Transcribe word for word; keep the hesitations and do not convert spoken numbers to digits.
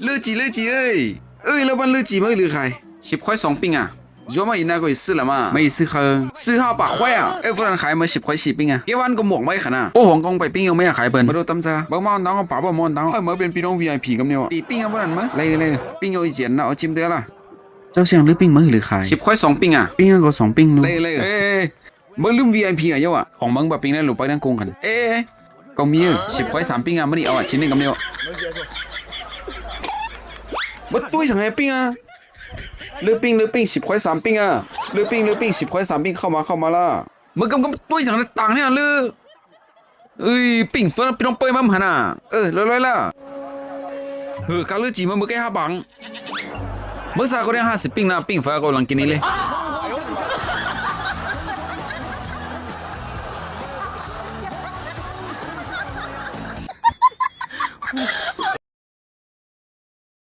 เลือจีเลือจีเอ้ย เอ้ย แล้ววันเลือจีมาหรือใคร สิบควายสองปิ้งอ่ะ โยมาอีน่าก็อีซื้อละมา ไม่ซื้อเขา ซื้อห้าปากควายอ่ะ เอ้ย วันนั้นขายมาสิบควายสี่ปิ้งอ่ะ เกวันก็หมวกไว้ขนาด โอ้ หงกองไปปิ้งยังไม่อยากขายเปิ้น มาดูตำซา บางมาน้องเอาปากบ่มอนน้อง ให้มาเป็นพี่น้อง วีไอพี กับเนี่ย ปีปิ้งอ่ะวันนั้นมา เลยเลย ปิ้งเอาอีเจียนนะ เอาจิ้มด้วยล่ะ เจ้าเชียงหรือปิ้งมาหรือขาย สิบควายสองปิ้งอ่ะ ปิ้งก็สองปิ้งนู่น เลยเลย เอ้ย เอ้ย เอ้ย เบิ่งลืม วีไอพี อ่ะเยาะอ่ะ ของเบิ่งบ่ปิ้งได้หรือไปนั่งกรุงกัน เอ้ย เอ้ย ก็มีอยู่ สิบควายสามปิ้งอ่ะ มื้อนี้เอาอ่ะ ชิ้นหนึ่งกับเนี่ย บ่ตุ้ยสั่งให้ปิ้งอ่ะ เลือกปิ้ง เลือกปิ้ง สิบควายสามปิ้งอ่ะ เลือกปิ้ง เลือกปิ้ง สิบควายสามปิ้ง เข้ามา เข้ามาล่ะ มึงกำกำตุ้ยสั่งต่างเนี่ยหรือ เอ้ย ปิ้งเฟิร์นพี่น้องเป้ยมาหันน่ะ เออ เร็วๆล่ะ เฮ้ย กาลือจีมา มึงแค่ห้าบัง มึงซาก็ได้ห้าสิบปิ้งนะ ปิ้งเฟิร์นก็หลังกินนี้เลย